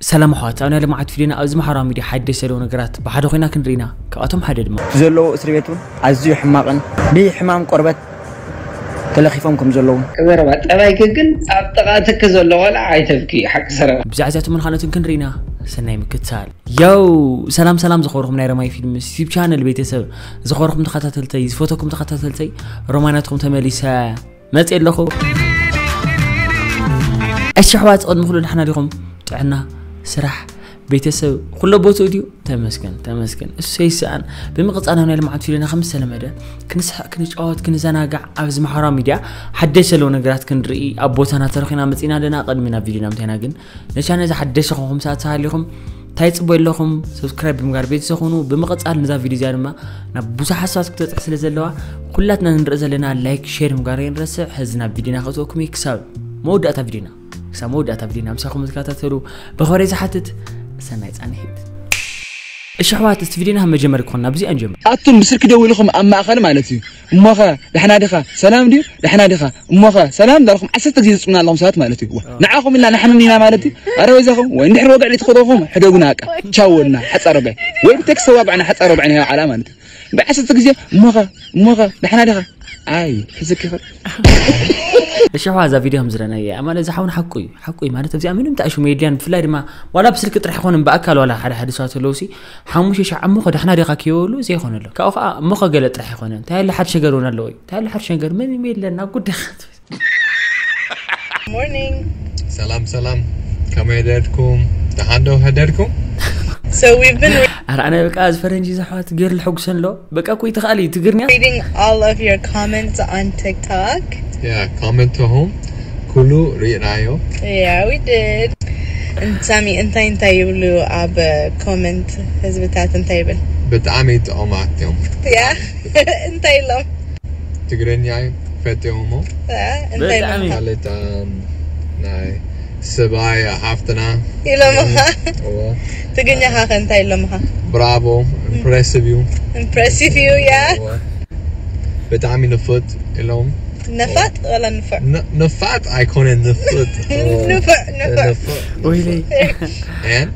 ሰላም ኣሕዋት፣ ኣብ ናይ ልምዓት ቪድዮና ኣብዚ ማሕበራዊ ሚድያ ሓደሽ ዘለዉ ነገራት ብሓደ ኮይና ክንርኢና። ካብኣቶም ሓደ ድማ ዘለዉ እስር ቤት እውን ኣዝዩ ሕማቕን ብሕማም ቆርበት ተለኺፎም ከም ዘለዉ። ዘረባ ጠባይኪ ግን ኣብ ጥቓትኪ ዘሎ ቆልዓ ኣይተብኪ፣ ሓቂ ዘረባ። ብዛዕባ እዚኣቶምን ካልኦትን ክንርኢና፣ ሰናይ ምክትታል። ዮው! ሰላም ሰላም ዝኸበርኩም ናይ ረማይ ፊልምስ ዩቲዩብ ቻነል ቤተሰብ፣ ዝኸበርኩም ተኸታተልተይ፣ ዝፈተኩም ተኸታተልተይ፣ ሮማይ ናትኩም ተመሊሰ መፅእ ኣለኹ። እሺ ኣሕዋት፣ ቅድሚ ኩሉ ደሕና ዲኹም? ጥዕና፣ ስራሕ፣ ቤተሰብ ኩሎ ቦትኡ ድዩ? ተመስገን ተመስገን፣ እሱ ይስኣን። ብምቕፃል ናብ ናይ ልምዓት ቪድዮና ከም ዝተለመደ ክንስሕቕ፣ ክንጫወት፣ ክንዘናጋዕ ኣብዚ ማሕበራዊ ሚድያ ሓደሽ ዘለዉ ነገራት ክንርኢ ኣብ ቦታና ተረኺና መፂና ኣለና። ቅድሚ ናብ ቪድዮና ምንታይና ግን ነቻነል እዚ ሓደሽ ዝኾንኩም ሰባት ተሃሊኹም እንታይ ትፅበዩ ኣለኹም? ሰብስክራይብ ብምግባር ቤተሰብ ኩኑ። ብምቕፃል ነዛ ቪድዮ እዚኣ ድማ ናብ ብዙሓት ሰባት ክትበፅሕ ስለ ዘለዋ ኩላትና ንርኢ ዘለና ላይክ፣ ሼር ምግባር ከይንረስዕ። ሕዚ ናብ ቪድዮና ከእትወኩም እዩ። ክሳብ መወዳእታ ቪድዮና፣ ክሳብ መወዳእታ ቪድዮና ምሳኹም ትከታተሉ ብኽብሪ ዝሓትት። ሰናይ ፃንሒት። እሺ ኣሕዋት፣ እስቲ ቪድዮና ካብ መጀመሪ ክኾን ናብዚኣ ንጀምር። ኣቱም ብስልኪ ደዊልኹም ኣብ ማእኸል ማለት እዩ። እሞኸ ዳሕና ዲኻ? ሰላም ድዩ? ዳሕና ዲኻ? እሞኸ ሰላም እንዳልኩም ዓሰርተ ግዜ ትጽውና ኣለኹም ሰባት ማለት እዩ። ንዓኹም ኢልና ንሓንን ኢና ማለት እዩ። ኣረ በይዛኹም ወይ እንድሕር ወግዒ ትኸደኹም ሕደጉና፣ በቃ ቻው በሉና። ሓጻር ወግዒ ወይ ብቴክስት ተዋግዑና፣ ሓጻር ወግዒ ናይ ዋዕላ ማለት እዩ። ብዓሰርተ ግዜ እሞኸ፣ እሞኸ ዳሕና ዲኻ? ኣይ ሕዝክ ይኽእል። እሺ፣ ኣሕዋ፣ እዛ ቪድዮ ከም ዝረኣናያ እያ ማለት፣ እዚ ሓውን ሓቁ እዩ፣ ሓቁ እዩ ማለት፣ ኣብዚኣ ምንም ተኣሽሙ የድልያን። ብፍላይ ድማ ዋላ ብስልኪ ጥራሕ ይኾን ብኣካል ዋላ ሓደ ሓደ ሰባት ኣለዉ ሲ ሓሙሽተ ሻዕ እሞኸ ዳሕና ዲኻ ከይበሉ ዘይኮነ ኣሎ። ካብኡ ኸዓ እሞኸ ገለ ጥራሕ ይኾነ፣ እንታይ ኣሎ ሓድሽ ነገር እውን ኣለዎ እዩ። እንታይ ኣሎ ሓድሽ ነገር? ምንም የለን፣ ኣብ ጉዳይኻ ትብል። Morning. ሰላም ሰላም፣ ከመይ ደርኩም? ደሓን ዶ ሀደርኩም? So we've been ኣረ ኣነ በቃ እዚ ፈረንጂ እዚ ኣሕዋት ገይሩ ልሐጉሰን ኣሎ። በቃ እኮ ይትኽኣል እዩ ትግርኛ። Reading all of your comments on TikTok. ያ፣ ኮመንትኹም ኩሉ ርኢናዮ። Yeah, we did. And ሳሚ እንታይ እንታይ ይብሉ ኣብ ኮመንት ህዝብታት እንታይ ይብል? ብጣዕሚ ጥዑማት እዮም። Yeah. እንታይ ኢሎም? ትግርኛ ፈትዮሞ። Yeah, እንታይ ኢሎም? ብጣዕሚ። ካልእታ ናይ ሰብኣይ ሓፍትና ኢሎምኻ? እወ። ትግርኛኻ ከ እንታይ ኢሎምኻ? ብራቮ፣ ኢምፕሬሲቭ እዩ። Impressive እዩ። Yeah. እወ። ብጣዕሚ ንፉጥ ኢሎም። ነፋጥ ወላ ንፉዕ? ን- ንፋጥ ኣይኮነን፣ ንፉጥ። እወ። ንፉዕ፣ ንፉዕ። ንፉጥ፣ ወይኔ። ንፉዕ። And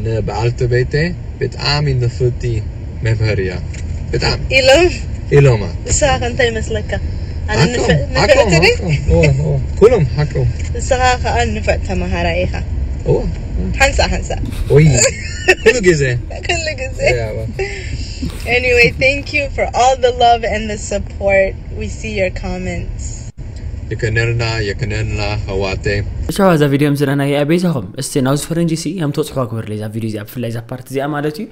ንበዓልቲ ቤተይ ብጣዕሚ ንፍቲ መምህር እያ። ብጣዕሚ ኢሎም? ኢሎማ። ንስኻ ከ እንታይ ይመስለካ? ኣነ ሓቆም፣ ንፍዕ- ሓቆም፣ ንፍዕቲ ድዩ? ሓቆም። እወ፣ እወ። ኩሎም ሓቆም። ንስኻ ከዓ ንፍዕ ተመሃራይ ኢኻ። እወ። ሓንሳእ ሓንሳእ። ወይ። ኩሉ ግዜ። ኩሉ ግዜ። ያባ። Anyway, thank you for all the love and the support. We see your comments. የቀነልና፣ የቀነልና፣ ኣሕዋተይ። እሺ፣ እዛ ቪድዮ ምስ ረኣናያ በይዛኹም እስቲ ናብዚ ፈረንጂ ሲ ከም ተብፅሕዋ ግበርለይ እዛ ቪድዮ እዚኣ፣ ብፍላይ እዛ ፓርት እዚኣ ማለት እዩ።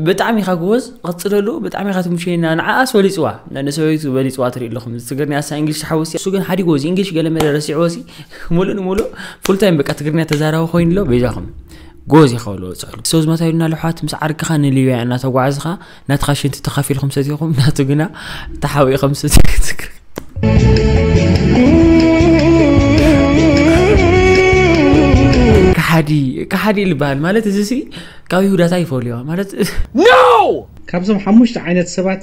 ብጣዕሚ ኢኻ ጎበዝ፣ ቀፅለሉ። ብጣዕሚ ኢኻ ትምችየና። ንዓኣስ በሊፅዋ፣ ንሰበይቱ በሊፅዋ ትርኢ ኣለኹም። እዚ ትግርኛ እሳ እንግሊሽ ትሓውስ እያ። እሱ ግን ሓዲግዎ፣ እዚ እንግሊሽ ገለ መለ ረሲዕዎ ሲ ሙሉእ ንሙሉእ ፉል ታይም በቃ ትግርኛ ተዛራቢ ኮይኑ ኣሎ። በይዛኹም ጎበዝ ኢኻ በልዎ፣ በፅሕሉ። ሰው ዝመታዩልና ልሓት ምስ ዓርክኻ ንሊብያ እናተጓዓዝኻ ናትኻ ሽንቲ ተኻፊልኩም ሰቲኹም፣ ናቱ ግና ተሓቢእኹም ሰቲኹም። ከሓዲ፣ ከሓዲ ልበሃል ማለት እዚ ሲ ካብ ይሁዳታ ይፈልዮ ማለት። ካብዞም ሓሙሽተ ዓይነት ሰባት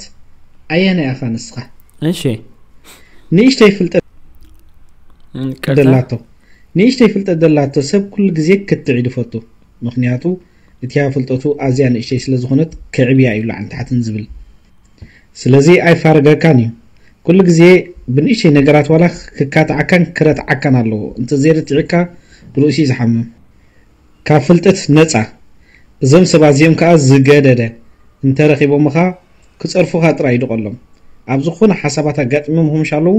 ኣየናይ ኢኻ ንስኻ? እሺ። ንእሽተይ ፍልጠት ይቅርታ። ደላቶ ንእሽተይ ፍልጠት ደላቶ ሰብ ኩሉ ግዜ ክትዕ እዩ ዝፈቱ። ምኽንያቱ እቲያ ፍልጠቱ ኣዝያ ንእሽተይ ስለ ዝኾነት ከዕብያ እዩ ላዕልን ታሕትን ዝብል። ስለዚ ኣይፋረገካን እዩ። ኩሉ ግዜ ብንእሽተይ ነገራት ዋላ ክካትዓካን ክረትዓካን ኣለዎ። እንተዘይረቲዕካ ርእሱ እዩ ዝሓምም። ካብ ፍልጠት ነጻ። እዞም ሰባት እዚኦም ከኣ ዝገደደ እንተረኺቦምኻ ክጸርፉኻ ጥራይ ድቐሎም። ኣብ ዝኾነ ሓሳባት ኣጋጢሞም ምሻለዉ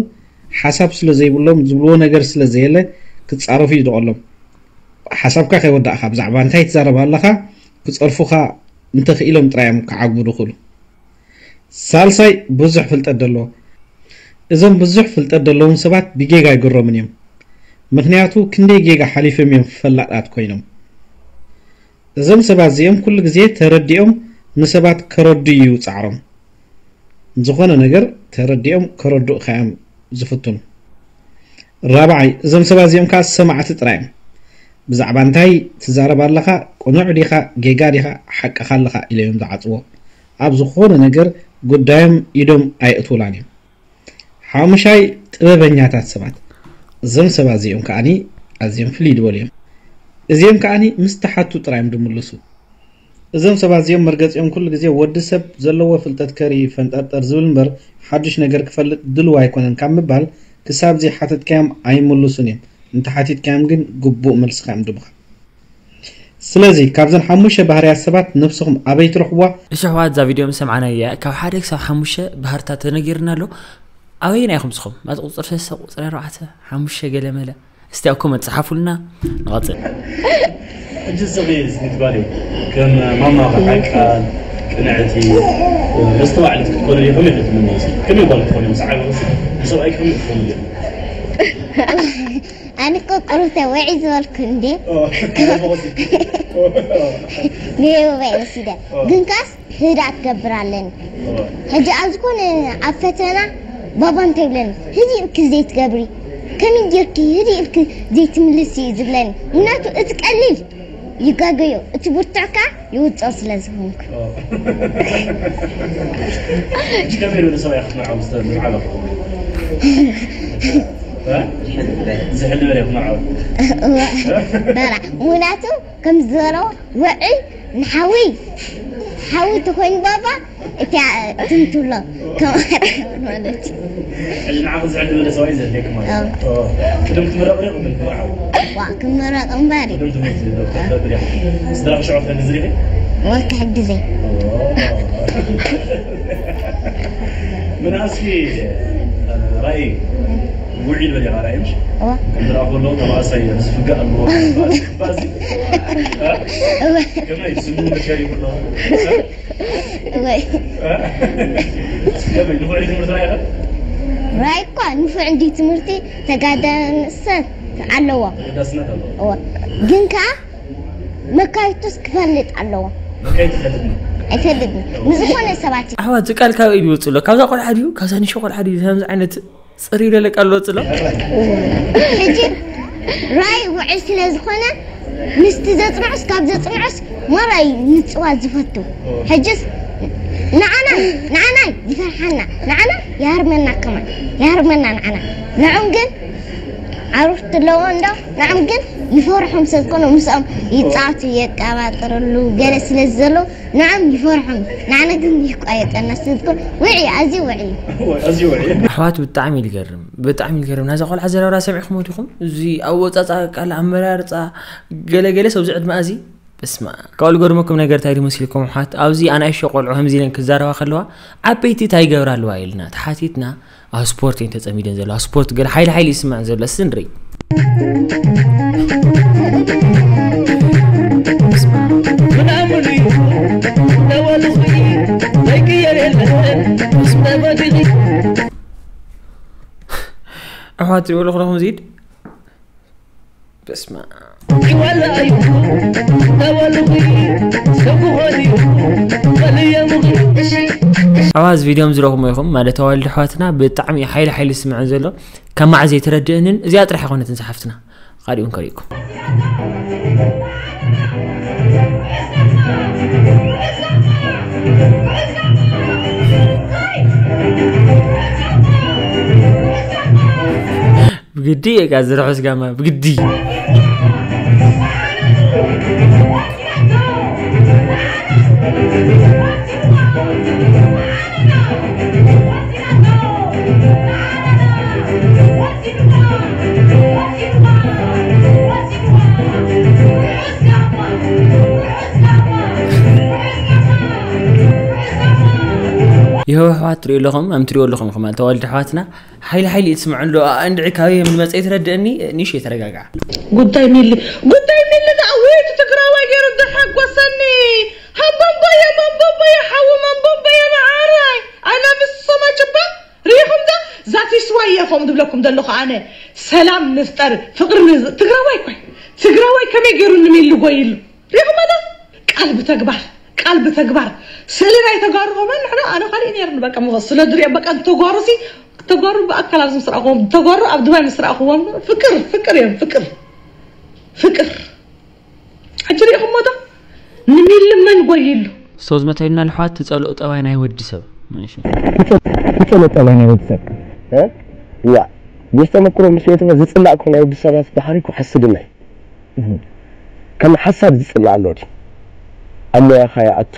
ሓሳብ ስለ ዘይብሎም ዝብልዎ ነገር ስለ ዘየለ ክጻረፉ እዩ ድቐሎም። ሓሳብካ ከይወዳእካ ብዛዕባ እንታይ ትዛረብ ኣለኻ ክጸርፉኻ እንተኽኢሎም ጥራይ እዮም ክዓግቡ ድኽእሉ። ሳልሳይ ብዙሕ ፍልጠት ደለዎ። እዞም ብዙሕ ፍልጠት ደለዎም ሰባት ብጌጋ ኣይግረሙን እዮም። ምኽንያቱ ክንደይ ጌጋ ሓሊፎም እዮም ፈላጣት ኮይኖም። እዞም ሰባት እዚኦም ኩሉ ግዜ ተረዲኦም ንሰባት ከረድኡ እዩ ጻዕሮም። ዝኾነ ነገር ተረዲኦም ከረድኡኻ እዮም ዝፍትኑ። ራብዓይ እዞም ሰባት እዚኦም ከኣ ሰማዕቲ ጥራይ እዮም። ብዛዕባ እንታይ ትዛረብ ኣለኻ፣ ቅኑዕ ዲኻ፣ ጌጋ ዲኻ፣ ሓቅኻ ኣለኻ ኢሎም እዮም ዝዓጽዎ። ኣብ ዝኾነ ነገር ጉዳዮም ኢዶም ኣየእትውላን እዮም። ሓሙሻይ ጥበበኛታት ሰባት። እዞም ሰባት እዚኦም ከኣኒ ኣዝዮም ፍልይ ዝበሉ እዮም። እዚኦም ከዓኒ ምስ ተሓቱ ጥራይ እዮም ዝምልሱ። እዞም ሰባት እዚኦም መርገጺኦም ኩሉ ግዜ ወዲ ሰብ ዘለዎ ፍልጠት ከርኢ እዩ ፈንጠርጠር ዝብል እምበር ሓዱሽ ነገር ክፈልጥ ድልው ኣይኮነን ካብ ምባል ክሳብ ዘይሓተትካዮም ኣይምልሱን እዮም። እንተሓቲትካዮም ግን ግቡእ መልስኻ እዮም ዝህቡኻ። ስለዚ ካብዘን ሓሙሽተ ባህርያት ሰባት ነብስኹም ኣበይ ትረኽብዋ? እሺ ኣሕዋት፣ እዛ ቪድዮ ምስ ሰማዕናያ ካብ ሓደ ክሳብ ሓሙሽተ ባህርታት ተነጊርና ኣሎ። ኣበየናይ ኢኹም ንስኹም? ማለት ቁፅሪ ሰለስተ፣ ቁፅሪ ኣርባዕተ፣ ሓሙሽተ ገለ መለ። እስቲ ኣብ ኮመንት ጸሓፉልና። ንቐጽል። ሕጂ ስኺ ስኒት ጓል ከም ማማ ሓቃል ቅንዕቲ መስተዋዕልቲ ክትኮኑ ኢኹም ኢኹም ትምነዩ። ከመይ ጓል ክትኮኑ ኢኹም? ሰዓብ ሰብኣይ ከመይ ክትኮኑ ኢኹም? ኣነ እኮ ቁሩብ ተወዒ ዝበልኩ እንዴ። ኦ፣ ከመይ ወሲድ? ኦ፣ ሜሮባይ ወሲደ። ኦ። ግን ካስ ህድኣ ትገብር ኣለኒ። ኦ። ሕጂ ኣብ ዝኾነ ኣብ ፈተና ባባ እንታይ ይብለኒ? ህድእ ኢልኪ ዘይትገብሪ፣ ከመይ ጌርኪ ህድእ ኢልኪ ዘይትምልሲ እዩ ዝብለኒ። ምክንያቱ እቲ ቀሊል ይጋገዮ፣ እቲ ብርቱዕ ከኣ ይውጽኦ ስለ ዝኾንኩ። ኦ። ሕጂ ከመይ ዝበለ ሰብኣይ ክትመርዓዊ ዝተ-፣ ዝዓበኹ? እ? ዝሕል ዝበለ ክትመርዓዊ? እወ። በራ፣ ምክንያቱ ከም ዝበሎ ውዑይ ንሓዊ፣ ሓዊ ተኾይኑ ባባ፣ እቲኣ ትምትብሎ፣ ከምኣ ማለት እዩ። ሕጂ ንዓኺ ዝሕል ዝበለ ሰብኣይ ዘድልየኪ ማለት እዩ። ኣዎ። ኦ፣ ቅድም ክትምረቒ ዶ ቅድም ክትመርዓዊ? ዋ፣ ክምረቕ እምበር እዩ። ቅድም ትምህርቲ ዶ ክትገብሪ ኢኺ? ስድራኺ ሽዑ ክትሕግዚ ዲኺ? ዋ፣ ክሕግዘ። ኦ። ምናልባት እስኪ፣ ራእይ ውዒል በል ኢኻ፣ ራእይ ምሽ? እዋ። ከምዚ ደኣ ከሎ ተባእሳይ ዝፍጋእ ኣለዎ። ባዚ። እዋ። ከመይ ስሙ መሸሪ ይብሎ? እወ። ከመይ ንፉዕ ትምህርቲ ራእይ ኢኻ? ራእይ እኳ ንፉዕ እንዲ ትምህርቲ ተጋዳስነት ኣለዎ። ተጋዳስነት ኣለዎ። እወ። ግን ከኣ መካይቱስ ክፈልጥ ኣለዎ። መካይቱ ይፈልጥ ነው። ኣይፈልጥን። ንዝኾነ ሰባት እዩ። ኣሕዋት፣ እዚ ቃል ካበይ ድዩ ይወጽእ ኣሎ? ካብዛ ቆልዓ ድዩ? ካብዛ ንእሽቶ ቆልዓ ድዩ? ከምዚ ዓይነት ጽር ኢለ ለቃ ኣሎ ጽሎ። ሕጂ ራእይ ውዕል ስለ ዝኾነ ምስቲ ዘጽንዖስ ካብ ዘጽንዖስ ማራ እዩ ምጽዋት ዝፈቱ። ሕጅስ ንዓና ንዓና ይፈርሓና፣ ንዓና ይሃርመና፣ ከማን ይሃርመና ንዓና። ንዖም ግን ዓሩት ኣለዎ እንዶ፣ ንዖም ግን ይፈርሖም ስለ ዝኾነ ምስኦም ይጻወቱ፣ የቀባጥርሉ ገለ ስለ ዘሎ ንዖም ይፈርሖም፣ ንዓና ግን ይቋየቀና ስለ ዝኾነ ውዒ፣ ኣዝዩ ውዒ እዩ። ኣዝዩ ውዒ። ኣሕዋት ብጣዕሚ እዩ ዝገርም፣ ብጣዕሚ እዩ ዝገርም። ናይዛ ቆልዓ ኣዘራርባ ሰሚዕኩሞ ዲኹም? እዚ ኣወጻጽኣ ቃል፣ ኣመራርጻ፣ ገለ ገለ ሰብዚ ዕድመኣ እዚ በስመ ኣብ። ካብኡ ዝገርመኩም ነገር እንታይ ድዩ መሲልኩም ኣሕዋት? ኣብዚ ኣናእሽቶ ቆልዑ ከምዚ ኢለን ክዛረባ ከለዋ ዓበይቲ እንታይ ይገብራ ኣለዋ ኢልና ተሓቲትና፣ ኣብ ስፖርት እየን ተጸሚደን ዘለዋ። ኣብ ስፖርት ገለ ሓይሊ ሓይሊ ይስምዐን ዘሎ። እስቲ ንርኢ። ኣሕዋት ይበሉ ክለኹም ዚድ በስመ ኣብ። ኣዋ፣ እዚ ቪድዮ ዝረኹሞ ኢኹም ማለት ተዋልዶ ኣሕዋትና ብጣዕሚ ሓይሊ ሓይሊ ዝስምዐን ዘሎ። ካብ መዓዝ ዘይተረድእንን እዚኣ ጥራሕ ኣይኮነትን ዝሓፍትና። ካሊእ እውን ከርእየኩም። ብግዲ እየ ቃ ዝርሑስ ጋማ ብግዲ። ይኸው ኣሕዋት ትሪኡ ኣለኹም፣ ኣም ትሪኡ ኣለኹም ኢኹም ማለት ተዋልዶ ኣሕዋትና ሓይሊ ሓይሊ እዩ ትስምዖ ኣሎ። ኣእንድዒ ካበይ ከም ዝመጸ ይትረድእኒ። ኒሽ የተረጋግዓ። ጉዳይ ሚሊ፣ ጉዳይ ሚሊ ደኣ ወይ እቲ ትግራዋይ ገይሩ ዘሐጎሰኒ። ሃምቦምቦየ፣ ማምቦምቦየ፣ ሓዊ ማምቦምቦየ መዓረይ። ኣነ ምስ ሶማች እባ ርኢኹም ዶ? ዛቲስዋይ እየ ከምኡ ዝብለኩም ዘለኹ ኣነ። ሰላም ንፍጠር፣ ፍቕሪ ንዝ-፣ ትግራዋይ እኮ እዩ። ትግራዋይ ከመይ ገይሩ ንሚሊ ጎይሉ? ሪኢኹሞ ዶ? ቃል ብተግባር፣ ቃል ብተግባር። ስእሊ ናይ ተጋሩ ከማን ንሕና፣ ኣነ ካሊእ ነይሩኒ፣ በቃ፣ ምኸ-፣ ስለ ዝሪኦ፣ በቃ፣ ተጋሩ ሲ፣ ተጋሩ ብኣካል ኣብዚ ምስ ረኣኹዎም፣ ተጋሩ ኣብ ዱባይ ምስ ረኣኹዎም፣ ፍቅር፣ ፍቅር እዮም፣ ፍቅር። ፍቅር። ሕጂ ሪኢኹሞ ዶ? ንሚሊ መን ጎይሉ? ሰው ዝመታዩና ልሕዋት ትጸልኦ ጠባይ ናይ ወዲ ሰብ። እሺ። ትጸልኦ ጠባይ ናይ ወዲ ሰብ። እ? ዋ። ምስ ተመክሮ ምስ ቤተሰብ ዝጽላእ እኮ ናይ ወዲ ሰባት ባህሪ እኮ ሓስድና እዩ። እህ። ከም ሓሳድ ዝጽላእ ኣሎ ድዩ? ኣብ ሞያኻ ይኣቱ፣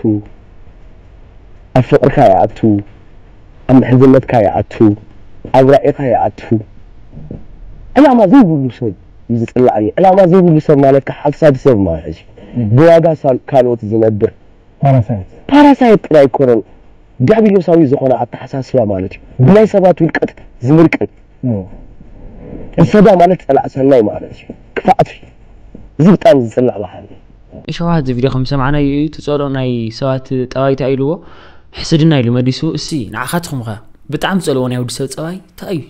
ኣብ ፍቕርካ ይኣቱ፣ ኣብ ምሕዝነትካ ይኣቱ፣ ኣብ ራኢኻ ይኣቱ። ዕላማ ዘይብሉ ሰብ እዩ ዝጽላእ። ዕላማ ዘይብሉ ሰብ ማለት ሓሳድ ሰብ ማለት እዩ። ብዋጋ ሳል-፣ ካልኦት ዝነብር ፓራሳይት። ፓራሳይት ጥራይ ኣይኮነን። ዲያብሎሳዊ ዝኾነ ኣተሓሳስባ ማለት እዩ። ብናይ ሰባት ውድቀት ዝምርቅን። እም። እሰዳ ማለት ጸላእ ሰናይ ማለት እዩ። ክፍኣት እዩ። እዚ ብጣዕሚ ዝጽላእ ባህሪ እዩ። ሸውሃት እዚ ቪድዮ ከም ዝሰማዕናዮ እዩ። እቲ ጸልኦ ናይ ሰባት ጠባይ እንታይ ኢልዎ? ሕስድና ኢሉ መሊሱ። እሲ ንዓኻትኹም ኸ ብጣዕሚ ጸልኦ ናይ ወዲ ሰብ ጸባይ እንታይ እዩ?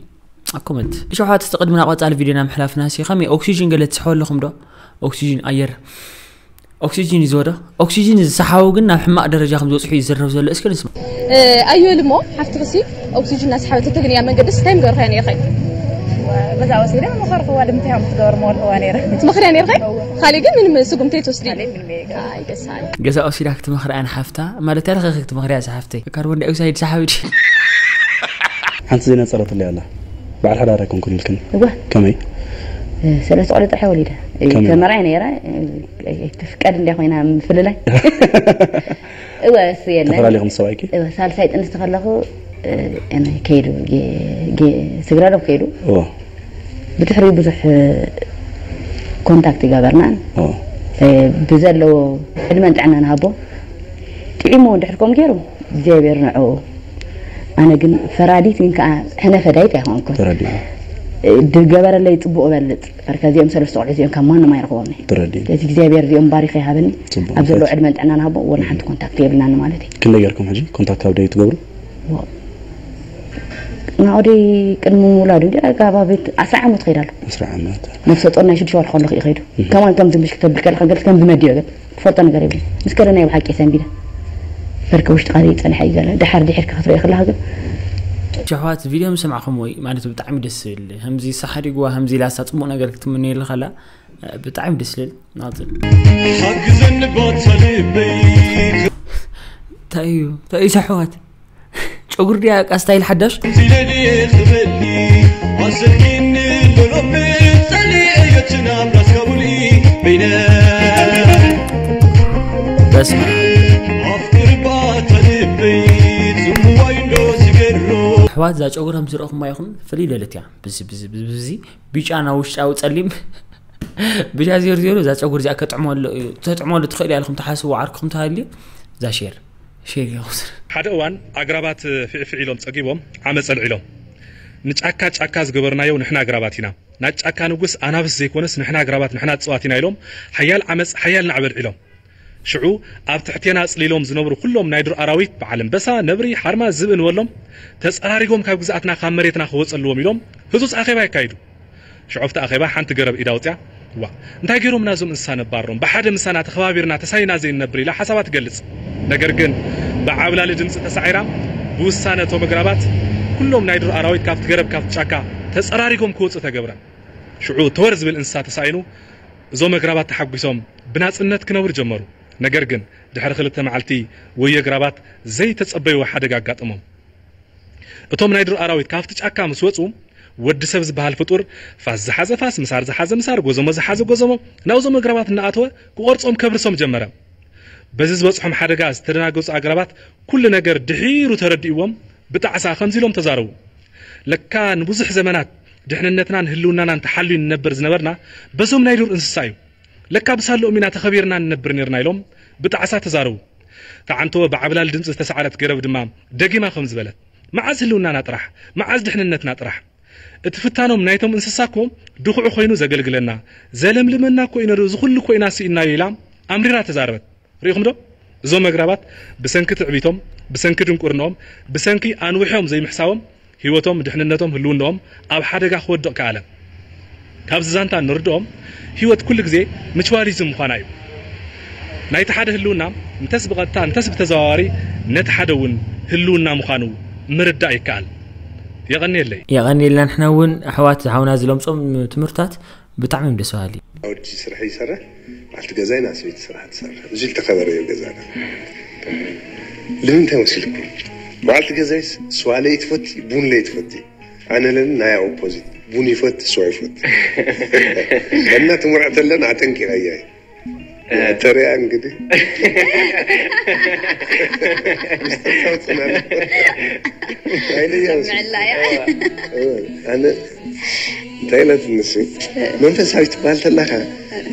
ኣብ ኮመንት። ሸውሃት፣ እስቲ ቅድሚ ናብ ቀጻሊ ቪድዮና ምሕላፍና ሲ ከመይ ኦክሲጅን ገለ ትስሕቡ ኣለኹም ዶ? ኦክሲጅን ኣየር ኦክሲጅን እዩ ዝወዶ። ኦክሲጅን ዝሰሓቡ ግን ናብ ሕማቕ ደረጃ ከም ዝበጽሑ እዩ ዝዝረብ ዘሎ። እስከ ንስማ። ኣየል እሞ ሓፍትኽሲ ኦክሲጅን እናሰሓበት እተግንያ መንገድስ እንታይ ምገርኽያ ነይርኸይ? ገዛ ወሲደ መኸርክዋ ድምቲ ከም ትገብር መወልክዋ ነይረ። ትመኽርያ ነይርኸይ? ካሊእ ግን ምንም ስጉምቲ ትወስዲ? ካሊእ ምንም የገ- ኣይ ደስ ኣለ። ገዛ ወሲዳ ክትመኽርያ ንሓፍታ ማለት ያለ ክትመኽርያ ዝሓፍተይ ካርቦን ዳይኦክሳይድ ሰሓቢ ድዩ? ሓንቲ ዘይነጸረትለይ ኣላ። በዓል ሓዳር ኣይኮንኩን ኢልክን። እወ። ከመይ? ሰለስተ ቆልዑ ጥራሕ ወሊደ። ከመይ? ተመርዓየ ነይረ። ትፍቀድ እንድያ ኮይና ምፍልላይ። እወ፣ እሱ የለን። ተፈላለኹም ሰብኣይኪ? እወ፣ ሳልሳይ ጥንስቲ ከለኹ፣ እ፣ እነ ከይዱ፣ ጌ-፣ ጌ-፣ ስግረ ዶብ ከይዱ። እወ። ብድሕሪኡ ብዙሕ ኮንታክት ይገበርናን። እወ። እ፣ ብዘለዎ ዕድመን ጥዕናን ሃቦ። ጥዒሙ እውን ድሕሪ ከምኡ ገይሩ እግዚኣብሔር ንዕኡ። ኣነ ግን ፈራዲት ግን ከዓ ሕነ ፈዳይት ኣይኮንኩን። ተረዲኡ። እ፣ ድገበረለይ ጽቡቕ እበልጽ። በርካ እዚኦም ሰለስተ ቆልዑ እዚኦም ካብ ማንም ኣይረኽቦም እየ። ተረዲኡ። ስለዚ እግዚኣብሔር እዚኦም ባሪኸ ይሃበኒ። ጽቡቕ። ኣብ ዘለዎ ዕድመን ጥዕናን ሃቦ፣ ወላ ሓንቲ ኮንታክት የብልናን ማለት እዩ። ክንደይ ጌርኩም ሕጂ ኮንታክት ኣብ ደይ ትገብሩ? ዋ። ናኦደይ ቅድሚ ምውላዱ እንዲ ኣጋባቢት ዓስራ ዓመት ከይዳ ኣሎ። ዓስራ ዓመት። ነፍሰ ጡር ናይ ሽዱሽተ ወርሒ ከለኹ እዩ ከይዱ። እህ። ከማን ከምዚ ምሽ ክተብል ከለኻ ገለ ከም ዝመድዮ ግን ትፈልጦ ነገር የብሉን። ምስ ከደ ናይ ብሓቂ ሰንቢደ። በርከ ውሽጥኻ ዘይጸንሐ እዩ ዘሎ። ድሓር ድሒርካ ክትሪኦ ከለኻ ግን ኣሕዋት ቪድዮ ምስ ሰማዕኹም ወይ ማለት ብጣዕሚ ደስ ዝብል። ከምዚ ሳሓዲግዋ፣ ከምዚ ኢላሳ ጽቡቕ ነገር ክትምነየሉ ከላ፣ ብጣዕሚ ደስ ዝብል ናጽል። ሓግዘኒ ባታ ልበይ። እንታይ እዩ? እንታይ እዩ ኣሕዋት? ጨጉሪ ድያ ቃ ስታይል ሓዳሽ? ኢለኒ ክበሊ ኣሰኪኒ ሎሎሚ ጸሊ እየትና ብራስካ ሙሊ በይነ በስመ ኣብ። ኣፍቅር ባታ ልበይ ጽምዋይ እንዶ ዝገድሮ። ኣሕዋት እዛ ጨጉሪ ከም ዝረእኹማ ይኹን ፍልይ ለለት እያ። ብዚ፣ ብዚ፣ ብዚ፣ ብዚ ቢጫ ናብ ውሽጣዊ ጸሊም ብጫ ዜሮ ዜሮ እዛ ጨጉሪ እዚኣ ከጥዕመሉ እዩ። ተጥዕመሉ ትኽእል እያ ኢልኩም ትሓስቡ ዓርክኹም ተሃልዩ እዛ ሼር፣ ሼር ይኹን። ሓደ እዋን ኣግራባት ፊዕፊዕ ኢሎም ጸጊቦም ዓመጽ ኣልዒሎም። "ንጫካ ጫካ ዝገበርናዮ ንሕና ኣግራባት ኢና። ናይ ጫካ ንጉስ ኣናብስ ዘይኮነስ ንሕና ኣግራባት ንሕና እጽዋት ኢና" ኢሎም ሓያል ዓመጽ ሓያል ናዕቢ ኣልዒሎም። ሽዑ ኣብ ትሕቴና ኣጽሊሎም ዝነብሩ ኩሎም ናይ ዱር ኣራዊት በዓል ኣንበሳ፣ ነብሪ፣ ሓርማዝ፣ ዝብኢ ንበሎም ተጸራሪጎም ካብ ግዝኣትና ካብ መሬትና ክወጹ ኣለዎም ኢሎም ህጹጽ ኣኼባ የካይዱ። ሽዑ ኣብቲ ኣኼባ ሓንቲ ገረብ ኢዳ ኣውጺኣ፣ "እዋ፣ እንታይ ገይሮምና እዞም እንስሳ ነባሮም? ብሓደ ምሳና ተኸባቢርና ተሳኒና ዘይንነብር?" ኢላ ሓሳባ ትገልጽ። ነገር ግን ብዓብላሊ ድምጺ ተሳዒራ፣ ብውሳነ እቶም ኣግራባት ኩሎም ናይ ዱር ኣራዊት ካብቲ ገረብ ካብቲ ጫካ ተጸራሪጎም ክወጹ ተገብረ። ሽዑ ተወር ዝብል እንስሳ ተሳኢኑ፣ እዞም ኣግራባት ተሓጒሶም ብናጽነት ክነብሩ ጀመሩ። ነገር ግን ድሕሪ ክልተ መዓልቲ ወዮ ኣግራባት ዘይተጸበይዎ ሓደጋ ኣጋጠሞም። እቶም ናይ ዱር ኣራዊት ካብቲ ጫካ ምስ ወጹ፣ ወዲ ሰብ ዝበሃል ፍጡር ፋስ ዝሓዘ ፋስ፣ ምሳር ዝሓዘ ምሳር፣ ጎዘሞ ዝሓዘ ጎዘሞ ናብዞም ኣግራባት እናኣተወ ክቖርጾም ከብርሶም ጀመረ። በዚ ዝበጽሖም ሓደጋ ዝተደናገጹ ኣግራባት ኩሉ ነገር ድሒሩ ተረዲእዎም ብጣዕሳ ከምዚ ኢሎም ተዛረቡ። "ለካ ንብዙሕ ዘመናት ድሕንነትናን ህልውናናን ተሓልዩ ንነብር ዝነበርና በዞም ናይ ዱር እንስሳ እዩ። ለካ ብሳልኦም ኢና ተኸቢርና ንነብር ኔርና" ኢሎም ብጣዕሳ ተዛረቡ። ተዓንቶ ብዓብላል ድምጺ ዝተሳዕረት ገረብ ድማ ደጊማ ከምዚ በለት፣ "መዓዝ ህልውናና ጥራሕ? መዓዝ ድሕንነትና ጥራሕ? እቲ ፍታኖም ናይቶም እንስሳ እኮ ድኹዒ ኮይኑ ዘገልግለና፣ ዘለምልመና እኮ እዩ ነይሩ፣ እዚ ኩሉ እኮ ኢና ስኢንናዮ" ኢላ ኣምሪራ ተዛረበት። ርኢኹም ዶ? እዞም ኣግራባት ብሰንኪ ትዕቢቶም፣ ብሰንኪ ድንቁርንኦም፣ ብሰንኪ ኣንዊሖም ዘይምሕሳቦም፣ ህይወቶም፣ ድሕንነቶም፣ ህልውንኦም ኣብ ሓደጋ ክወድቕ ከኣለ። ካብዚ ዛንታ እንርድኦም፣ ህይወት ኩሉ ግዜ ምቹዋሊዝም ምዃና እዩ። ናይቲ ሓደ ህልውና፣ እንተስ ብቐጥታ፣ እንተስ ብተዘዋዋሪ፣ ነቲ ሓደ እውን ህልውና ምዃኑ ምርዳእ ይከኣል። የቐንየለይ። የቐንየልና። ንሕና እውን ኣሕዋት ሓውና ዝለምጾም ትምህርታት ብጣዕሚ እዮም ደስ በሃሊ። ወዲ ስራሕ ይሰርሕ፣ በዓልቲ ገዛይ ናይ ሰበይቲ ስራሕ ትሰርሕ። እዚ ዝተኸበረ እዩ ገዛና። ንምንታይ መሲልኩም? በዓልቲ ገዛይስ ስዋ ለይትፈቲ፣ ቡን ለይትፈቲ። ኣነ ለን ናይ ኦፖዚት፣ ቡን ይፈቲ፣ ስዋ ይፈቲ። እና ትምርዕተለን ኣጠንቂቐያ እየ። ተሪያ እንግዲህ ምስጢር ታውፅና። ኣይለያ ምዕላያ ኣነ እንታይ ኢለት ንስ መንፈሳዊ ትበሃል ተላካ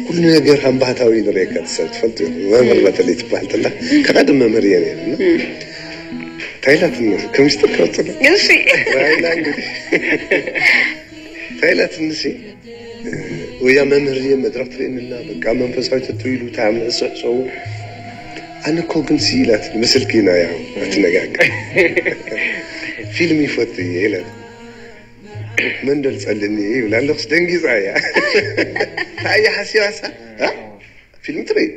ኩሉ ነገር ከም ባህታዊ ንርእየካ ትሰብ ትፈልጡ መምህር በተለይ ትበሃል ተላ ከቐድም መምህር እየ ነይሩ እንታይ ኢለት ንስ ከምስጢር ከወፅና እሺ ራይላ እንግዲህ እንታይ ኢለት ንስ ወያ መምህር እየ መድረክ ትርእንና በቃ መንፈሳዊ ተትው ኢሉ ታምዕ ሰው ኣነ እኮ ግን ስኢላት ምስልኪ ኢና ያ ኣትነጋገር ፊልም ይፈቱ እየ ኢላት መን ደልፀልኒ ይብል ኣለኩስ ደንጊፃ እያ ኣየ ሓሲባሳ ፊልም ትርኢ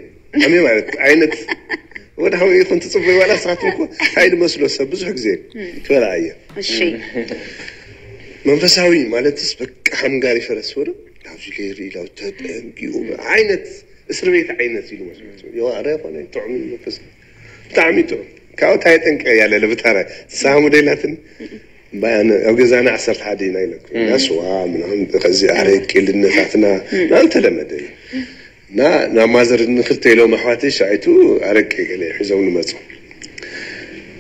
ኣሜ ማለት ዓይነት ወደ ሀው ይኹን ትፅበይ ዋላ ስራትም እኮ እንታይ ድመስሎ ሰብ ብዙሕ ግዜ ትበላ ኣየ እሺ መንፈሳዊ ማለትስ በቃ ሓምጋሪ ፈረስ ወደ ኣብዚ ገይሩ ኢላ ተጠንቂቑ ዓይነት እስር ቤት ዓይነት ኢሉ መስሎ የዋረ ኮነ ጥዑም መንፈስ ብጣዕሚ ጥዑም ካብኡ እንታይ ጠንቀ ያለ ለብታራ ሳሙ ደላትን ኣብ ገዛና ዓሰርተ ሓደ ኢና ኢለኩ ስዋ ምናምን ከዚ ኣረቂ ልነታትና ምናምን ተለመደ እዩ እና ናብ ማዘር ንክልተ ኢሎም ኣሕዋተይ ሻይቱ ኣረቂ ገለ ሒዞም ንመፁ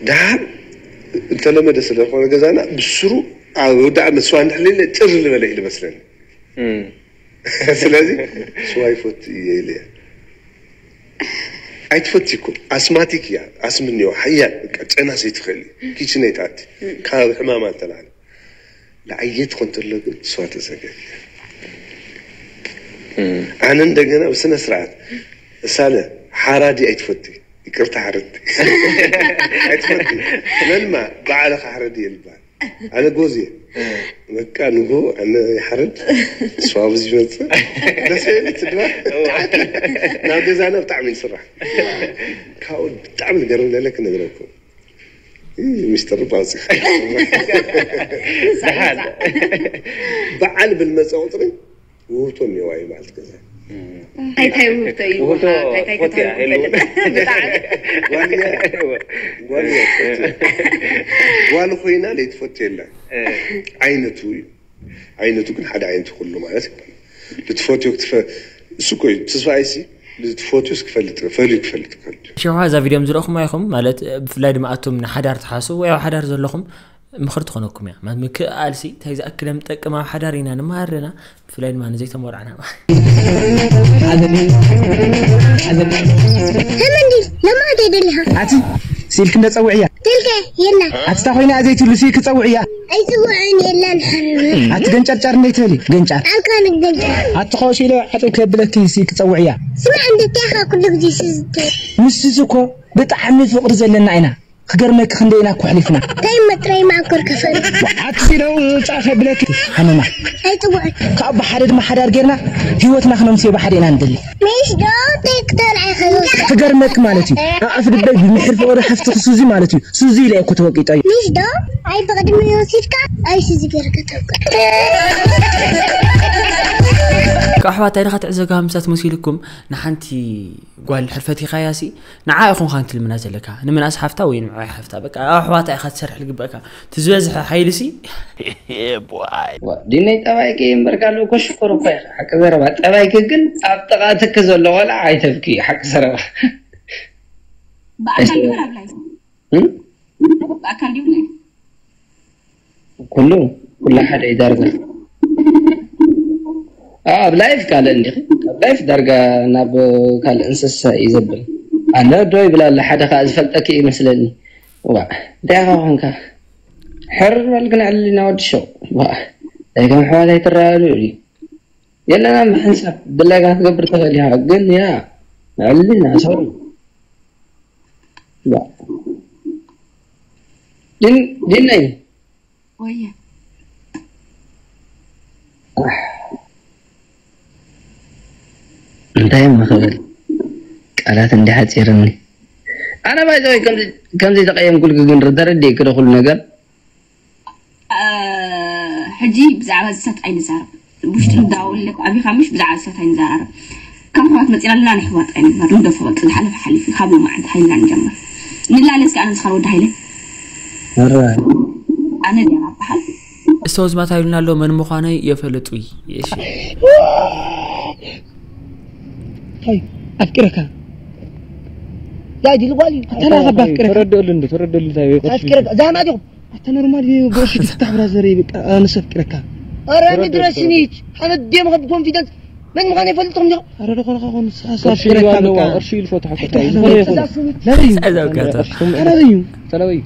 ደሓር እንተለመደ ስለዝኮነ ገዛና ብስሩ ኣብ ወዳእ መስዋ እንድሕር ጭር ዝበለ ኢሉ መስለኒ ስለዚ ስዋ ይፈቱ እየ ኢለ ኣይትፈትኩም ኣስማቲክ እያ ኣስምንዮ ሓያል በቃ ጨና ዘይትኽእል እዩ ኪችን ኣይትኣቲ ካብ ሕማማ ዝተላዕለ ንዓየት ኮንተሎ ግን ስዋ ተዘጋጅ ኣነ እንደገና ብስነ ስርዓት እሳለ ሓራዲ ኣይትፈቱ ይቅርታ ሓረድ ኣይትፈቱ መንማ ባዕልኻ ሓረድ እየ ልባል ኣነ ጎዝ እየ በቃ ንጎ ኣነ ይሓረድ ስዋ ብዚ ይመፅእ ደስ ይብል ትድባ ናብ ገዛና ብጣዕሚ ይስራሕ ካብኡ ብጣዕሚ ዝገርም ለለ ክነግረኩም ሚስተር ባውፂ በዓል ብልመፀ ቁፅሪ ውህብቶ እኒዋ እዩ በዓልቲ ገዛ እንታይ ውህብቶ እዩ ውህብቶ እንታይ ፎት እያ ከተውህብ ሄሉ ብጣዕሚ ጓልያ ጓልያ ጓል ኮይና ለይትፈቱ የላ ዓይነቱ እዩ ዓይነቱ ግን ሓደ ዓይነቱ ኩሉ ማለት ይባል ልትፈትዮ ክትፈ እሱ እኮ እዩ ትስፋ ኣይሲ ልትፈትዮ ክፈልጥ ፈልዩ ክፈልጥ ከል ሽውሓ እዛ ቪድዮም ዝረእኹም ኣይኹም ማለት ብፍላይ ድማ ኣቶም ንሓዳር ትሓስቡ ወይ ኣብ ሓዳር ዘለኹም ምኽሪ ትኾነኩም እያ ማለት ምክእኣልሲ እንታይ ዝኣክል ዮም ጠቅም ኣብ ሓዳር ኢና ንመሃር ኣለና ብፍላይ ድማ ንዘይተመርዓና ተመንዲ ለማደ ደሊኻ ኣቲ ስኢልክ እንደ ጸውዕያ ትልከ የላ ኣቲ እታ ኮይና ዘይትብሉ ስኢልክ ጸውዕያ ኣይፅውዕን የላን ሓቢቢ ኣቲ ገንጨርጨር እንደይ ትበሊ ገንጫር ኣልካ ንገንጫ ኣቲ ከወሽ ኢለ ዓጠው ከብለኪ ስኢልክ ጸውዕያ ስማዕ እንደታኻ ኩሉ ግዜ ስዝተ ምስዚ እኮ ብጣዕሚ ፍቕሪ ዘለና ኢና ክገርመኪ ክንደይ ኢና እኮ ኣሕሊፍና እንታይ መጥረይ ማእኮር ከፈል ኣቲ ኢለ ውፃ ከብለኪ ሃመማ ኣይፅውዕን ካብ ብሓደ ድማ ሓዳር ጌርና ህይወትና ክነምስዮ ብሓደ ኢና ንደሊ ምሽ ዶ ተይክተልዓይ ከይወስድ ክገርመኪ ማለት እዩ ኣፍ ልበይ ብምሕር ፍቕሪ ሓፍቲ ክሱዚ ማለት እዩ ሱዚ ኢለ እኮ ተወቂጦ እዩ ምሽ ዶ ኣይ ብቕድሚ ወሲድካ ኣይሲ ዝገርካ ተውቅዕ ካብ ኣሕዋት እንታይ ደኻ ትዕዘጋ ምሳት መሲልኩም ንሓንቲ ጓል ሕርፈት ኢኻያ ሲ ንዓ ኢኹም ካን ትልምና ዘለካ ንምናስ ሓፍታ ወይ ንምዓይ ሓፍታ በቃ ኣብ ኣሕዋታ ኢኻ ትሰርሕ ዝግበእካ እቲ ዝበዝሐ ሓይሊ ሲ ዲነይ ጠባይኪ እምበርካ ኣለዎ ኮሽኮር እኮ ኢኻ ሓቂ ዘረባ ጠባይኪ ግን ኣብ ጥቓ ትኪ ዘሎ ቆልዓ ኣይተብኪ ሓቂ ዘረባ ብኣካል ይኹን ኣብ ላይፍ እም? ብኣካል ድዩ ላይፍ ኩሉ ኩሉ ሓደ እዩ ዳርጋ ኣብ ላይፍ ካልእ እንዲኺ ኣብ ላይፍ ዳርጋ ናብ ካልእ እንስሳ እዩ ዘብል ኣለ ዶ ይብል ኣለ ሓደ ከዓ ዝፈልጠኪ ይመስለኒ ዋ እንታይ ኢኻ ኮንካ ሕር በል ግን ዕልልና ወዲ ሸው ዋ እንታይ ከም ኣሕዋት ኣይትረኣሉ እዩ የለና ምሕንሳብ ድላይካ ክትገብር ትኽእል ኢኻ ግን ያ ዕልልና ሰው ዲነይ ወየ እንታይ እሞ ክብል ቃላት እንዲ ሓፂርኒ ኣነ ባይዘወይ ከምዚ ተቀየምኩልክ ግን ተረዲእክ ዶ ኩሉ ነገር ሕጂ ብዛዕባ ዝሰት ኣይንዛረብ ውሽጢ እንዳወለኩ ኣቢኻ ምሽ ብዛዕባ ዝሰት ኣይንዛራረብ ካብ ሕዋት መፂና ኣለና ንሕዋት ኣይንዛር ንደፎ በቂ ዝሓለፈ ሓሊፉ ካብ ሎማዓንቲ ሓይልና ንጀምር ንላለ እስኪ ኣነ ምስኻን ወዲ ሃይለ ኣነ ዲያ በሃል እስተወዝማት ኣይሉና ኣሎ መን ምዃነይ የፈልጡ እሺ ኣፍቂረካ። ያ ዲል ጓል እዩ። ኣታ ናኻ ባፍቅረካ። ተረደሉ እንዶ ተረደሉ እንታይ ወይ ቅርሺ። ኣፍቂረካ። ዛማ ዲኹም። ኣታ ኖርማል እዩ። ብቅርሺ ትፍታሕ ብራዘር እዩ። በቃ ኣነስ ኣፍቂረካ። ኧረ ተረደሉ፣ ምድረስኒ ተረደሉ። ሓመድ ደም ኸብ ኮንፊደንስ መን ምዃን ይፈልጥኹም ዲኹም። ኣረ ደኾ ደኾ ኮን ሳሳ ቅርሺ ኣፍቂረካ ይዋለዋ፣ በቃ። ቅርሺ ይልፎ ተሓፍታ እዩ። ኣታ ዝኾነ ይኹን። ተዛስኒ። ለበዩ። ኣዛ ውጋታ። ቅርሺ ትም-፣ ተረደዩ። ተለበዩ።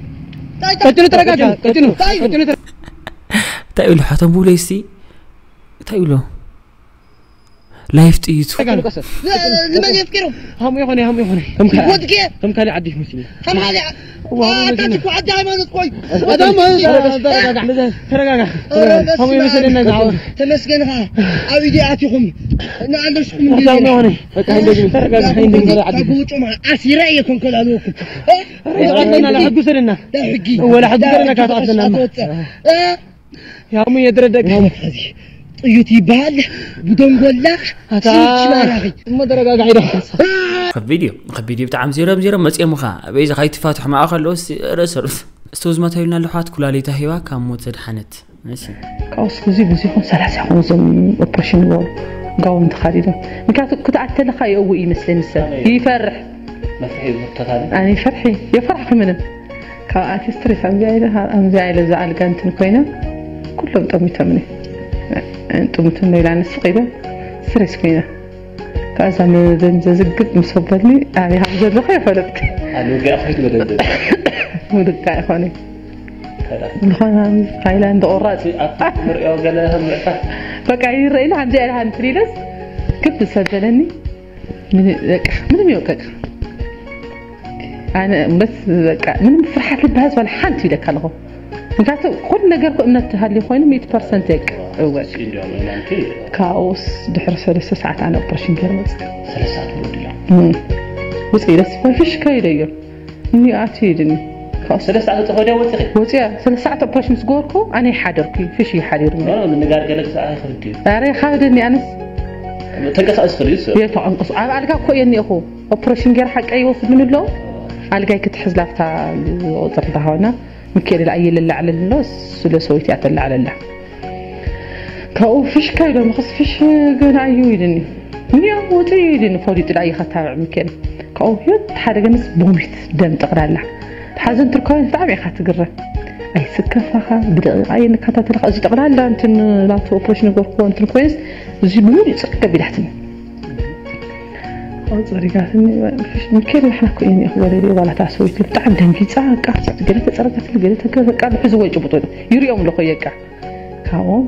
ቀጭኑ ተረጋጋ። ቀጭኑ። ቀጭኑ ተረ- እንታይ ይብሉ ሓቶም ብሎ እስቲ? እንታይ ይብሉ? ላይፍ ጥይቱ። ንመን የፍቅሩ? ሃሙ ይኾነ፣ ሃሙ ይኾነ። ከም ካልእ ወድቄ? ከም ካልእ ዓዲ ይመስል። ከም ካልእ ዓ-፣ እዋ፣ ሃሙ ኣታ ይመስል። እኮ ዓዲ ሃይማኖት ቆይ። ኣታ ሃይማኖት ተረጋጋ፣ ተረጋጋ። ተረጋጋ። ኧረ በስመ ሃሙ ይመስል ኣብ። እና ጋር። ተመስገን ኸዓ። ኣብ ኢዲ ኣቲኹም። ንኣለሽኩም ኣታ ሃሙ ይኾነ። በቃ፣ እንደዚህ ተረጋጋ፣ እንደዚህ ዓዲ። ካብ ውጭ ማ-፣ ኣሲረ እየ ኮንኮል ኣለኩም። ኧረ፣ ይቐለና፣ ሕጉሰልና። ዳ ሕጊ። ወላ ሕጉሰልና፣ ዳ ሕጊ ካታትና። ኣትወፅእ። እ? ያሙ የድረደግ። ያሙ ከዚ ጥዩት ይበሃል። ብደንጎላ ኣታ ስንች ባራኺ። እሞ ተረጋጋዒ ዶ? ከቢድ እዩ፣ ከቢድ እዩ ብጣዕሚ። ዜሮ ብ ዜሮ መፅኦምኻ። በይዛ ካይትፋትሑ ማእኸል ዶ? እስቲ ርእሰ ርእስ። እስቲ ውዝመት ይብልና ኣለኹ። ኣት ኩላሊታ ሂባ ካብ ሞት ዘድሓነት። እሺ። ካብኡስ ብዙ ብዙ ይኹን ሰላሳ ይኹን እዞም ኦፕሬሽን ዎ ጋውን ተኻዲዶም። ምክንያቱ ክትኣት ተለኻ የእውእ ይመስለኒ ሰብ። ይፈርሕ። መፍርሒ እዩ ተታሊ። ኣነ ይፈርሒ። የፈርሕኩ ምንም። ካብ ኣርቲስትሪ ከምዚኣ ኢለ፣ ከምዚኣ ኢለ እዛ ኣልጋ እንትን ኮይና፣ ኩሎም ጠሚቶምኒ። ጥሙትን ሌላ ንስቕ ኢለ፣ ስትሬስ ኮይና። ካብዛ መዘን ዘዝግብ ምስ ኣበልኒ፣ ኣበይ ከም ዘለኹ የፈለጥኩ። ኣነ ውግእ ከይዱ መደንደን። ውግእ ኣይኮነ። ከዳ። ዝኾነ ሃይላንድ ቆራጽ። እቲ ኣብቲ ንርእዮ ገለ ከም ምዕፋር። በቃ ይረአ ኢለ፣ ከምዚኣ ኢለ እንትን ኢለስ፣ ክብ ሰበለኒ። ምን-፣ በቃ ምንም ይወቀቅ። ኣነ እምበስ በቃ ምንም ፍርሓት ዝበሃል ዋላ ሓንቲ ኢለካ ኣለኹ። ምክንያቱ ኩሉ ነገር እኮ እምነት ተሃልዩ ኮይኑ ሚእቲ ፐርሰንት የቅ-፣ እወቅ። እስኪ እንዲያውም እናንተ ካብኡስ ድሕሪ ሰለስተ ሰዓት ኣነ ኦፕሬሽን ገይረ መፅእ። ሰለስተ ሰዓት ሙሉ ድላ? እም። ውፅእ ኢለስ ፍሽ ከይደ እዮም። እኒ ኣትዩ ኢልኒ። ካብኡስ ሰለስተ ሰዓት ወፂ ከይደ ወፂ ኸይ? ወፂኣ ሰለስተ ሰዓት ኦፕሬሽን ምስ ገበርኩ ኣነ ይሓደርኩ፣ ፍሽ ይሓዲሩኒ። ኖ፣ ኖ፣ ምንጋር ገለ ግዛዕ ኣይኸብድ እዩ። ኣረ ይኻብደኒ ኣነስ። ተንቀሳቐስ ትኽእል እዩ፣ እሱ። የተንቀሱ-፣ ኣብ ኣልጋ እኮ እየ እኒኤኹ። ኦፕሬሽን ገይረ ሓቀይ ይወስዱኒ ኣለዉ። ኣልጋይ ክትሕዝ ላፍታ ቁፅር እንተኾነ፣ ሚካኤል ኣየ ለላዕለኒ ኣሎ፣ ስለ ሰበይቲ እያ ተላዕለላ። ካብኡ ፍሽካ ኢሎም፣ ኸስ ፍሽ ገና እዩ ኢልኒ። እንዲያው ወፂ ኢልኒ፣ ፈሊጡ ደኣ እየ ኸታብዕ ሚካኤል። ካብኡ ህይወት ሓደ ገንስ ቦሚት ደም ጠቕላላ። ሓዘን ትርከቦ ብጣዕሚ ኢኻ ትግረም። ኣይስከፋኻ፣ ብደቂቓ እየ ንከታተልኻ። እዚ ጠቕላላ እንትን ናቱ ኦፕሬሽን ገርክዎ እንትን ኮይንስ፣ እዚ ብምሉእ እዩ ጽርግ ኣቢላትኒ። ኣብኡ ጸሪጋትኒ፣ ሚካኤል፣ ንሕና እኮ ኢና እኮ ገለ ኢለ፣ ዋላ እታ ሰበይቲ ብጣዕሚ ደንጊጻ፣ በቃ፣ ገለ ተጸረጋትኒ፣ ገለ ተገ-፣ በቃ፣ ዝሕዝዎ ይጭብጡ፣ ይርእዮም ኣለኹ፣ በቃ። ካብኦም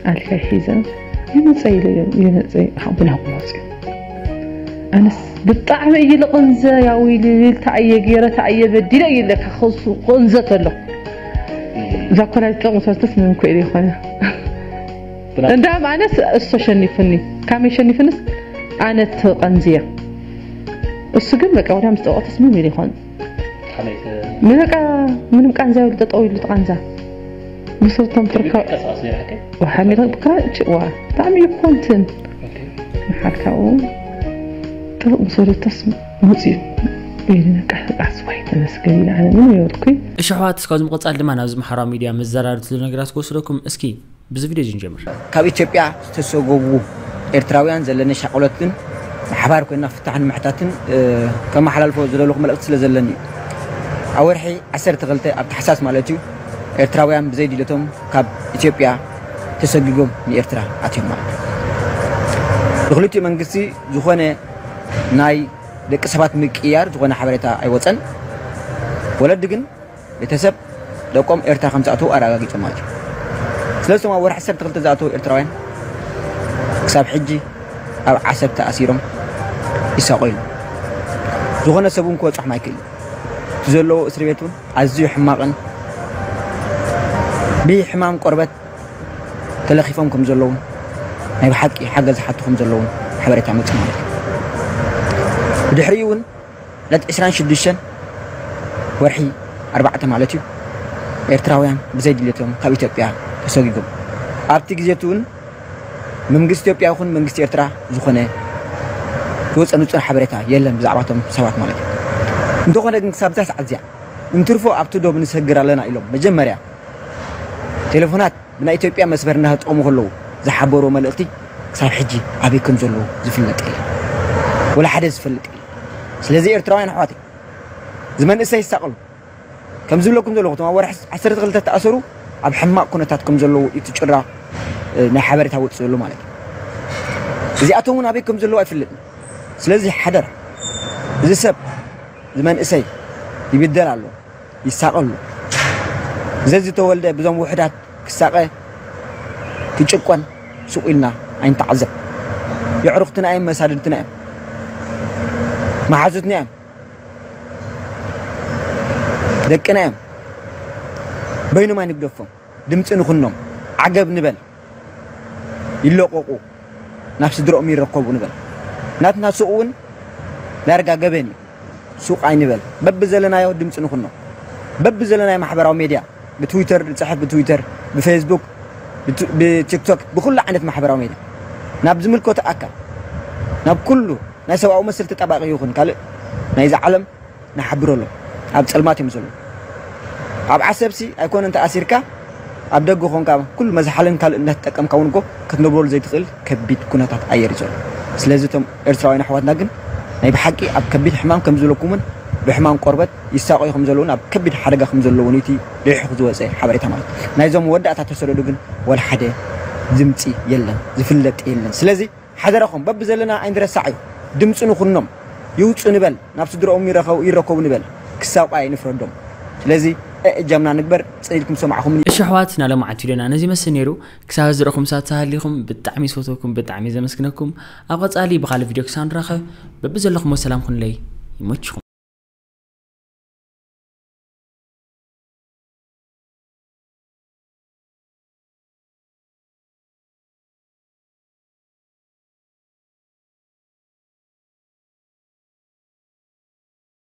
ኣልጋይ ሒዘ፣ ይመጸ ኢለ፣ ይመጸ፣ ሓቡና ወጽኡ። ኣነስ ብጣዕሚ እዩ ልቕንዘ፣ ያው ኢሉ፣ ኢሉ፣ ተኣየ ገይረ፣ ተኣየ በዲለ እዩ ለካ፣ ክሱ፣ ክቕንዘ ተሎ። እዛ ኮላጅ ጠቕሚ ሰለስተስ ምንም ክኢሉ ይኾነ። ብና- እንዳም ኣነስ እሱ ሸኒፉኒ። ካመይ ሸኒፉንስ ኣነ ትቐንዝየ። እሱ ግን በቃ ወዲያ ምስ ጠወቐተስ ምንም ኢሉ ይኾን። ከመይ ተ- ንበቃ ምንም ቃንዛ ይብሉ ጠጠው ኢሉ ትቃንዛ። ብስርቶም ትርከ- ቀሳስ ነይራከ? ወሓሚረ ብክራ ጭዋ። ብጣዕሚ ይኮንትን። ኦኬ። ንሓልካኡ ጥብቕ ምስ በለተስ ምውፅ እዩ። ኢሉ ነቃ ተቃስ ወይ ተመስገን ኢለ ኣነ ምንም የበልኩይ። እሺ ኣሕዋት፣ እስካብ ዝምቕጻል ድማ ናብዚ ማሕበራዊ ሚድያ መዘራረብቲ ዝብሉ ነገራት ክወስደኩም። እስኪ ብዚ ቪድዮ እዚ ንጀምር። ካብ ኢትዮጵያ ዝተሰጎጉ ኤርትራውያን ዘለኒ ሻቕሎትን ብሓባር ኮይና ፍታሕ ንምሕታትን፣ እ፣ ከመሓላልፎ ዝደለኹ መልእኽቲ ስለ ዘለኒ እዩ። ኣብ ወርሒ ዓሰርተ ክልተ ኣብ ታሕሳስ ማለት እዩ፣ ኤርትራውያን ብዘይ ድልየቶም ካብ ኢትዮጵያ ተሰጊጎም ንኤርትራ ኣትዮም ማለት እዩ። ብክልቲኡ መንግስቲ ዝኾነ ናይ ደቂ ሰባት ምቅያር ዝኾነ ሓበሬታ ኣይወፀን። ወለዲ ግን ቤተሰብ ደቆም ኤርትራ ከም ዝኣተዉ ኣረጋጊጾም ማለት እዩ። ስለዚ እቶም ኣብ ወርሒ ዓሰርተ ክልተ ዝኣተዉ ኤርትራውያን ክሳብ ሕጂ ኣብ ዓሰብ ተኣሲሮም ይሳቐዩ ኣለዉ። ዝኾነ ሰብ እውን ክበጽሖም ኣይክእልን። እቲ ዘለዎ እስሪ ቤት እውን ኣዝዩ ሕማቕን ብሕማም ቆርበት ተለኺፎም ከም ዘለዉን ናይ ብሓቂ ሓገዝ ዝሓቱ ከም ዘለዉን ሓበሬታ መጽእ ማለት እዩ። ብድሕሪኡ እውን ዕለት ዕስራን ሽዱሽተን ወርሒ ኣርባዕተ ማለት እዩ፣ ኤርትራውያን ብዘይ ድልየቶም ካብ ኢትዮጵያ ተሰጊጎም። ኣብቲ ግዜ እቲ እውን መንግስቲ ኢትዮጵያ ይኹን መንግስቲ ኤርትራ ዝኾነ ዝወፀ ንፁር ሓበሬታ የለን ብዛዕባቶም ሰባት ማለት እዩ። እንተኾነ ግን ክሳብ እዛ ሰዓት እዚኣ እንትርፎ ኣብቲ ዶብ ንሰግር ኣለና ኢሎም መጀመርያ ቴሌፎናት ብናይ ኢትዮጵያ መስመር እናተጠቐሙ ከለዉ ዝሓበርዎ መልእኽቲ ክሳብ ሕጂ ኣበይ ከም ዘለዉ ዝፍለጥ የለን። ወላ ሓደ ዝፈልጥ የለን። ስለዚ ኤርትራውያን ኣሕዋተይ፣ እዚ መንእሰይ ይሳቐሉ። ከም ዝብለኩም ዘለኹ፣ እቶም ኣብ ወርሒ ዓሰርተ ክልተ ተኣሰሩ ኣብ ሕማቕ ኩነታት ከም ዘለዉ እቲ ጭራ፣ እ፣ ናይ ሓበሬታ ወፂኡ ዘሎ ማለት እዩ። እዚኣቶም እውን ኣበይ ከም ዘለዉ ኣይፍለጥን። ስለዚ ሓደራ፣ እዚ ሰብ፣ እዚ መንእሰይ ይብደል ኣሎ፣ ይሳቐ ኣሎ። ዘዝተወልደ ብዞም ውሕዳት ክሳቐ፣ ክጭቆን ሱቕ ኢልና ኣይንተዓዘብ። የዕሩኽትና እዮም፣ መሳድድትና እዮም፣ መሓዙትና እዮም፣ ደቅና እዮም። በይኖም ኣይንግደፎም። ድምፂ ንኹኖም። ዓገብ ንበል። ይለቀቁ፣ ናብ ስድረኦም ይረከቡ ንበል። ናትና ሱቕ እውን ዳርጋ ገበን እዩ። ሱቕ ኣይንበል። በብዘለናዮ ድምፂ ንኹኖም። በብዘለናዮ ማሕበራዊ ሜድያ፣ ብትዊተር ንፅሕፍ፣ ብትዊተር፣ ብፌስቡክ፣ ብቱ-፣ ብቲክቶክ፣ ብኩሉ ዓይነት ማሕበራዊ ሜድያ፣ ናብ ዝምልከቶ ኣካል፣ ናብ ኩሉ ናይ ሰብኣዊ መሰል ተጣባቂ ይኹን ካልእ ናይዚ ዓለም ንሓብረሎም። ኣብ ጸልማት እዮም ዘለዉ። ኣብ ዓሰብሲ ኣይኮነን ተኣሲርካ፣ ኣብ ደገ ኾንካ ኩሉ መዝሓልን ካልእ እንዳተጠቀምካ እውን እኮ ክትነብረሉ ዘይትኽእል ከቢድ ኩነታት ኣየር እዩ ዘሎ። ስለዚ እቶም ኤርትራውያን ኣሕዋትና ግን ናይ ብሓቂ ኣብ ከቢድ ሕማም ከም ዘለኩምን ብሕማም ቆርበት ይሳቐዩ ከም ዘለውን ኣብ ከቢድ ሓደጋ ከም ዘለውን እቲ ልሒኹ ዝወፀ ሓበሬታ ማለት እዩ። ናይዞም ወዳእታ ተሰደዱ ግን ወላ ሓደ ድምፂ የለን፣ ዝፍለጥ የለን። ስለዚ ሓደራኹም በብዘለና ኣይንረሳዕ እዩ። ድምፂ ንኹኖም፣ ይውፁ ንበል፣ ናብ ስድረኦም ይረኸቡ፣ ይረከቡ ንበል፣ ክሳብ ኣይንፍረዶም። ስለዚ እእጃምና ንግበር። ፅን ኢልኩም ሰማዕኹም። እሺ ኣሕዋት፣ ናሎማዓንቲ ቪድዮና ነዚ ይመስል ነይሩ። ክሳብ ዝረኹም ሳት ተሃሊኹም ብጣዕሚ ዝፈትወኩም፣ ብጣዕሚ ዘመስግነኩም። ኣብ ቀፃሊ ብኻልእ ቪድዮ ክሳብ ንራኸብ በብዘለኹም ሰላም ኩኑለይ። ይመችኹም።